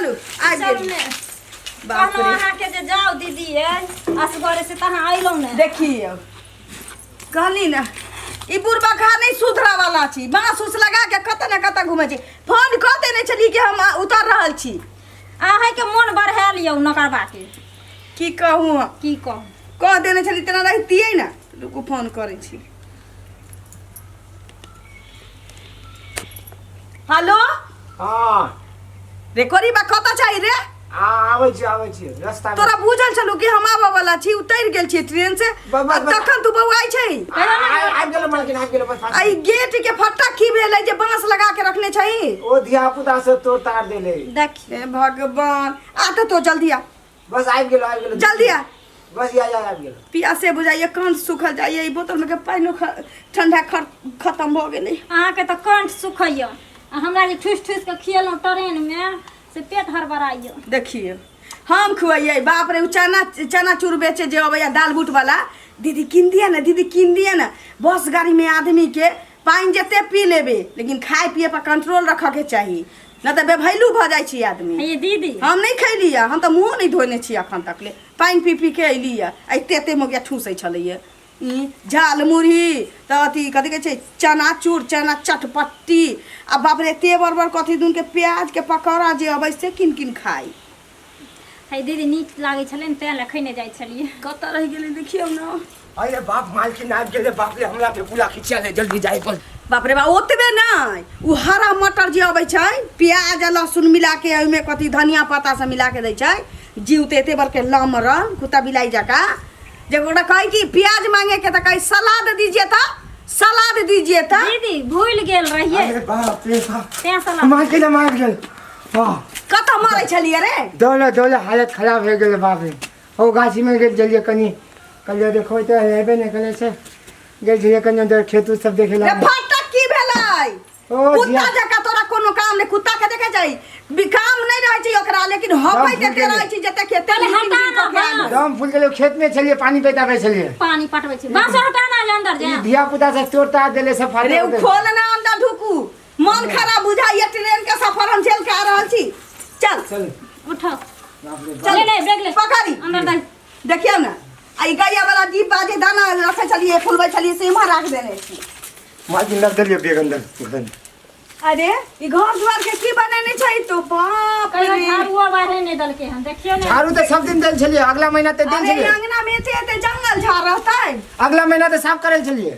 चलू आबि चलू गेली ने। बाप कहलहुँ रे अहाँके जे जाउ दीदी ये असगरे से तऽ अहाँ अयलहुँ ने देखियौ कहली ने ई बुढ़बा खा नहीं सुधरा वाला छी बाँस उस लगा के कतऽ ने कतऽ घूमै छी फोन कऽ देने छली कि हम उतर रहल छी अहाँके मोन बढ़ायल यौ नकरबाके की कहू हम की कहू कह देने छली तेना रहितियै ने रुकू फोन करै छी हेलो हँ रे कोरी बा कतऽ छै रे आ आबै छी आबै छी रस्ता मे तोरा बुझल छलू कि हम आबऽ वाला छी उतरि गेल छी ट्रेन से बस, बस, आ बस। तखन तू बौआइ छै आबि गेलो मालकिन आबि गेलो बस आ ई गेट के फट्टा की भेलै जे बांस लगा के रखने छै ओ धिया पुता सब तोड़ ताड़ देले देखियौ हे भगवान आ तऽ तो जल्दी आ बस आबि गेलो आबि गेलो जल्दी आ बस या या आबि गेलो प्यासे बुझाइए कंठ सूखल जाइए ई बोतल में के पानिओ ठंडा खत्म भऽ गेलै अहाँके तऽ कंठ सुखैया आ हमरा जे ठुसि ठुसि कऽ खियेलहुँ ट्रेनमे से पेट हड़बड़ाइया देखिए हम खुआइए बाप रे उ चना चना चूर बेचे जे अबैया दाल बूट वाला दीदी कीन दिया ना दीदी कीन दिया ना बस गाड़ी में आदमी के पानि जते पी लेबे लेकिन खाए पिए पर कंट्रोल रखऽ के चाही न तऽ बेभैलू भऽ जाइ छी आदमी हे दीदी हम नहि खैली है हम तऽ मुँहो नहि धोने छी अखन तक ले पानि पी पी के अयली है एते एते मोगिया ठूसै छलैया ई झाल मुरही तऽ अथी कथी कहै छै चनाचूर चना चटपट्टी आ बाप रे एते बड़ बड़ कथी दुनके प्याजके पकौड़ा जे अबै से किन किन खाइ हे दीदी नीक लागै छलै ने तेँ लए खैने जाइ छलियै कतऽ रहि गेलै देखियौ ने अरे बाप मालकिन आबि गेलै बाप रे हमरा पे पूरा खिंचा ले जल्दी जाय पर बाप रे बाप ओतबे नहि ओ हरा मटर जे अबै छै प्याज आ लहसुन मिलाके ओहिमे कथी धनिया पत्ता सब मिलाके दै छै जीव तऽ एते बड़के लमरल कुत्ता बिलाइ जकाँ जे ओकरा कहै कि प्याज मांगे के तऽ कहै सलाद दीजिए तऽ सलाद दीजिए तऽ दीदी भूलि गेल रहियै अरे बाप रे बाप तेँ सलाद मालकिन आबि गेल वाह कतऽ मरै छलियै रे दौड़े दौड़े हालत खराब भए गेलै बाप रे ओ गाछीमे गेल छलियै कनि कहलियै देखो तऽ हेबे नहि करै छै गेल छलियै कनि उधर खेत उत सब देखे रे लए फटक की भेलै ओ कुत्ता धिया जकाँ तोरा कोनो काम नहि कुत्ता के देखे जाइ भी काम नहि रहै छै ओकरा लेकिन हपै दम जते फूल गेलै। रहै छै जते खेते पहिले हटा ना बाँस। दम फूल गेलै खेतमे छलियै पानी पटाबै छलियै पानी पटबै छै बाँस हटा ना जे अंदर ई जा धिया पुता सब तोड़ ताड़ देले सब फाटे रे उ खोल ना अंदर ढुकू मन खराब बुझाइए ट्रेन के सफर हम झेल के आ रहल छी चल चल उठो बाप रे बाप। चल ले ले बैग ले पकड़ी अंदर दे देखियौ ने आ ई गैया वाला डिब्बा जे दाना रखै छलियै फुलबै छलियै से इम्हर राख देने छी मालकिन रख देलियै बैग अंदर एकदम अरे ई घर द्वार के की बनेने छै तो बाप कहियो रे झाड़ुओ बाहरे नहि देलकै हन देखियौ ने झाड़ू तऽ सब दिन देल छलियै अगला महीना तऽ देल अरे ई छलियै अंगना में एते एते जंगल झाड़ रहतै अगला महीना तऽ साफ करै छलियै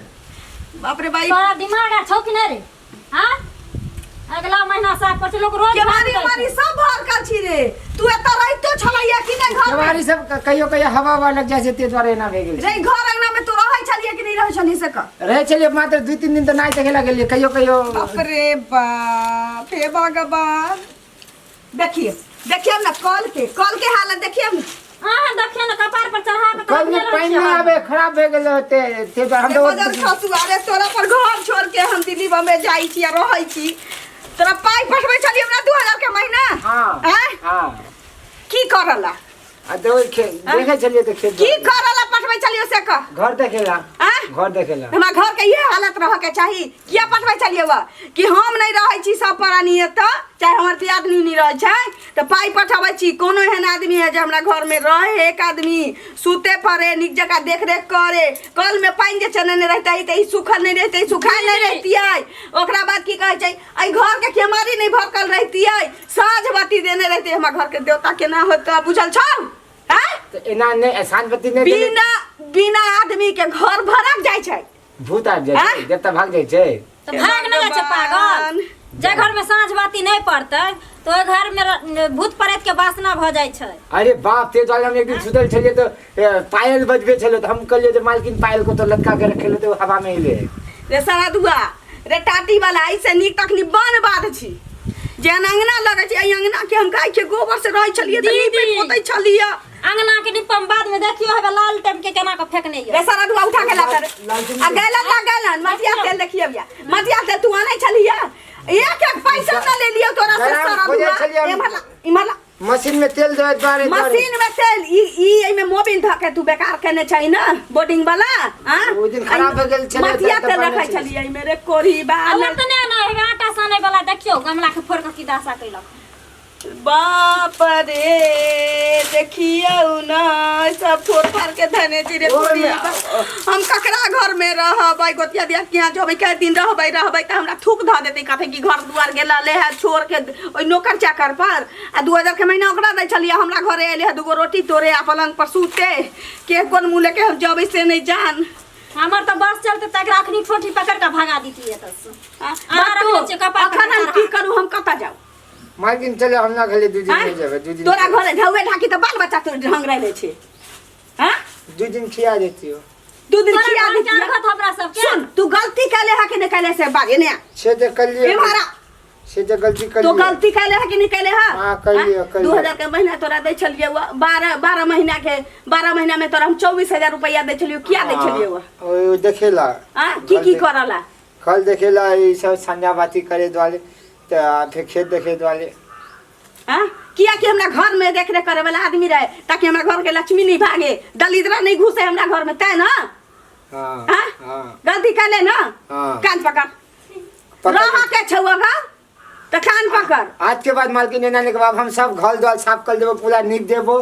बाप रे बाई तोरा दिमाग आर छौ कि नहि रे हाँ अगला महीना साफ कर छै लोग रोज केवारी झाड़ू दै उमारी छै। सब भरकल छी रे तू एतऽ रहितो छलैया कि नहि घर में केवारी सब कहियो कहियो हवा उवा लग जाइ छै ताहि दुआरे एना भए गेल छै रे घर अंगना में तू रहै छलियै कि नहि रहै छलियै से कह रहै छलियै मात्र 2-3 दिन तऽ नाच देखे लए गेलियै कहियो कहियो बाप रे बाप हे भगवान देखिए देखिए ना कल के हालत देखिए ना अहाँ देखियौ ने कपार पर चढ़ा कऽ कल में रखने रहै पानि छियै नहि आबै खराब भए गेल होते ताहि दुआरे हम रे तऽ बदल खसु अरे तोरा पर घर छोड़ के हम दिल्ली बम्बे जाइ छी आ रहै छी तोरा पाइ पठबै छलियै हमरा 2000 के महीना हँ आँय हँ की करला आ तऽ ओहि देखै छलियै तऽ खेत की करला पठबै छलियै से कह घर देखेला आँय घर देखेला हमरा घर के इहे हालत रह के चाही किया पठबै छलियै वह कि हम नहि रहै छी सब प्राणी एतऽ चाहे हमर दियादनी नहि रहै छै तऽ पाइ पठबै छी कोनो एहन आदमी है जे हमरा घरमे रहे एक आदमी सुते पड़े नीक जकाँ देखरेख करे कलमे पानि जे चलेने रहितै तऽ ई सूखल नहि रहितै सुखायल नहि रहितियै ओकरा बाद की कहै छै एहि घरके केमारी नहि भरकल रहितियै साँझ बाती देने रहितियै हमरा घरके देवता केना होतै बुझल छौ आँय तऽ एना नहि साँझ बत्ती नहि देले बिना बिना आदमी के घर भरक जाइ छै भूत आबि जाइ छै आँय? देवता भाग जाइ छै तऽ भाग नहि जाइ छै पागल जे घर में साँझ बाती नहि पड़तै तऽ ओहि घर में भूत प्रेत के वासना भऽ जाइ छै अरे बाप ते दुआरे हम एक दिन सुतल छलियै तऽ पायल बजबे छलै तऽ हम कहलियै जे मालकिन पायल को तो लटका के रखेले तऽ हवा में एलै रे सरदुआ रे टाटी वाला ऐसे नीक तखनी बन बाध छी जेहन अंगना लगै छै एहि अंगना के हम गाय के गोबर से रहै छलियै तऽ नीपै दीदी। पोतै छलियै अंगना के निपम बाद में देखियो हेबे लाल टाइम के केना के फेकने रे ये सरदुआ उठा के लाता रे लालटेन आ गैलन ना गैलन मटिया तेल देखिए भैया मटिया तेल तू आनै छलियै एक एक पैसा ना ले लियो तोरा से गैलन सरदुआ खोजै छलियै हम। इम्हर ला इम्हर ला मशीन में तेल देवे द्वारे द्वारे मशीन में तेल ई ई एहिमे मोबिल धऽ के तू बेकार केने छै ना बोर्डिंग वाला हां ओहि दिन खराब भऽ गेल छलै, मटिया तऽ तेल बनल रखै छलै। छलियै एहिमे रे कोरी बा आ ओतने ना हेबे आटा सानै वाला देखियो गमला के फोड़ के की दशा कैलक बाप रे, देखियौ न, सब फोड़ फाड़ के धने छी रे। ओहिमे- थोड़ी हम ककरा घर में रहबै? गोतिया दिया के यहाँ जेबै, कए दिन रहबै? रहबै तऽ हमरा थूक धऽ देतै, कहतै कि घर दुआर गेला ले है छोड़ के ओहि नौकर चाकर पर। आ 2000 के महीना ओकरा दै छलियै, हमरा घरे एलै है दूगो रोटी तोड़े आ पलंग पर सुते। के कोन मुँह लेके हम जेबै से नहि जान। हमर तऽ बस चलते तऽ एकरा अखनी ठोठी पकड़ के भगा दीतियै एतऽ से। अहाँ तू, रखने छियै कपार पर अखन हम चढ़ा। की करू? हम कतऽ जाउ? मालकिन, चले हमरा घरे, 2 दिन आँय? नहि जेबै, 2 दिन। तोरा घरे ढौए ढाकी तऽ बाल बच्चा तोर ढंग रहले छै। हाँ। 2 दिन खिया देतियो। 2 दिन तोरा खिया घर देतियै। के हमरा सबके। सुन, तू गलती कैले है कि नहीं कैले से बाजे ने। से तऽ कलिए। एम्हर आ। से तऽ गलती तो कलिए। गलती कैले है कि नहीं कैले है? हाँ, कैलियै, हाँ? कैलियै। 2000 के महीना तोरा दै छलियै, 12 12 महीना के, 12 महीना में तोरा हम 24,000 रुपया दै छलियै। किया दै छलियै? हाँ, ओ देखेला। हाँ, की की करला? कल देखेला, ई सब संझा बाती करे दुआरे, तऽ फेर खेत देखे दुआरे। हाँ, किया कि हमरा घर में देख रेख करे वाला आदमी रहे, ताकि हमरा घर के लक्ष्मी नहीं भागे, दलिद्रा नहीं घुसे हमरा घर में, तैं ना। हाँ। हाँ? हाँ। गलती कैले ना? हाँ। कान पकड़। पकड़। रह के छौ अगर तऽ कान पकड़। आज के बाद मालकिन एना के बाद हम सब घर द्वार साफ कर देबो, पूरा नीप देबो,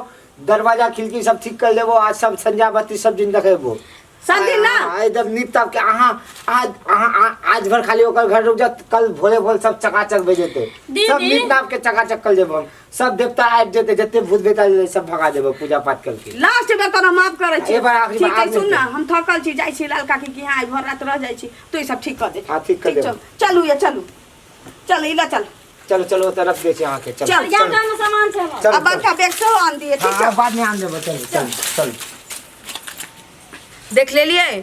दरवाजा खिड़की सब ठीक कर देबो, आज सब संझा बत्ती सब दिन देखेबो। सब दिन ना? हाँ, एकदम नीप ताप के। अहाँ आज अहाँ आज भर खाली ओकर घर रुक जात, कल भोरे भोर सब चकाचक भे जेते। दीदी। सब नीप नाप के चकाचक कर देबो हम। सब देवता आबि जेते, जते भूत बेता जेते सब भगा देबो पूजा पाठ करके। लास्ट बेर तोरा माफ करै छी। एक बार आखिरी ठीक बार है। आदमी सुन ना, के। हम थकल छी, जाइ छी लाल काकी के यहाँ, आइ भर रात रह जाइ छी, तू ई सब ठीक कर दे। हाँ, ठीक कर देब। चल, चलू ये, चलू चल, इला चल। चलो चलो, ओतऽ रख दै छी अहाँके, चलो। चल, जा। चलो। गाँव में सामान छै हमर। चलो। आ बड़का बैग सेहो आन दिए, ठीक हाँ, छै? बाद में आन देबो, चलो चलो चलो। देख लेलियै,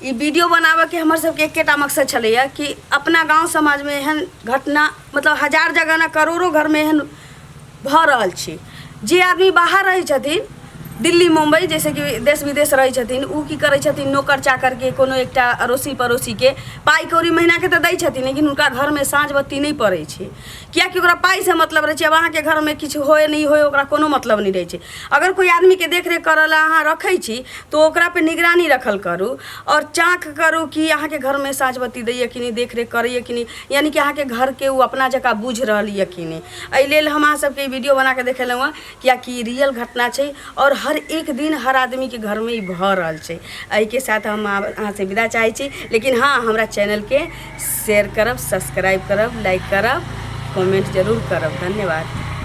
ई वीडियो बनाबऽके हमर सबके एकेटा मकसद छलैए कि अपना गाँव समाजमे एहन घटना, मतलब हजार जगह ने करोड़ो घरमे एहन भऽ रहल छै। जे आदमी बाहर रहै छथिन, दिल्ली मुम्बई जैसे कि देश विदेश रहै छथिन, ओ की करै छथिन? नौकर चाकरके, कोनो एकटा अड़ोसी पड़ोसीके पाइ कौड़ी महीनाके तऽ दै छथिन, लेकिन हुनका घरमे साँझ बत्ती नहि पड़ै छै, किएकि ओकरा पाइसँ मतलब रहै छै। आब अहाँके घरमे किछु होइ नहि होइ, ओकरा कोनो मतलब नहि रहै छै। अगर कोइ आदमीके देखरेख करऽ लए अहाँ रखै छी तऽ ओकरापर निगरानी रखल करू आओर चाँक करू कि अहाँके घरमे साँझ बत्ती दैए कि नहि, देखरेख करैए कि नहि, यानि कि अहाँके घरके ओ अपना जकाँ बुझि रहल यऽ कि नहि। एहि लेल हम अहाँ सबके ई वीडियो बनाकऽ देखेलहुँ हँ, किएकि ई रियल घटना छै आओर हर एक दिन हर आदमीके घरमे ई भऽ रहल छै। एहिके साथ हम अहाँसँ विदा चाहै छी, लेकिन हँ, हमरा चैनलके शेयर करब, सब्सक्राइब करब, लाइक करब, कमेंट जरूर करब। धन्यवाद।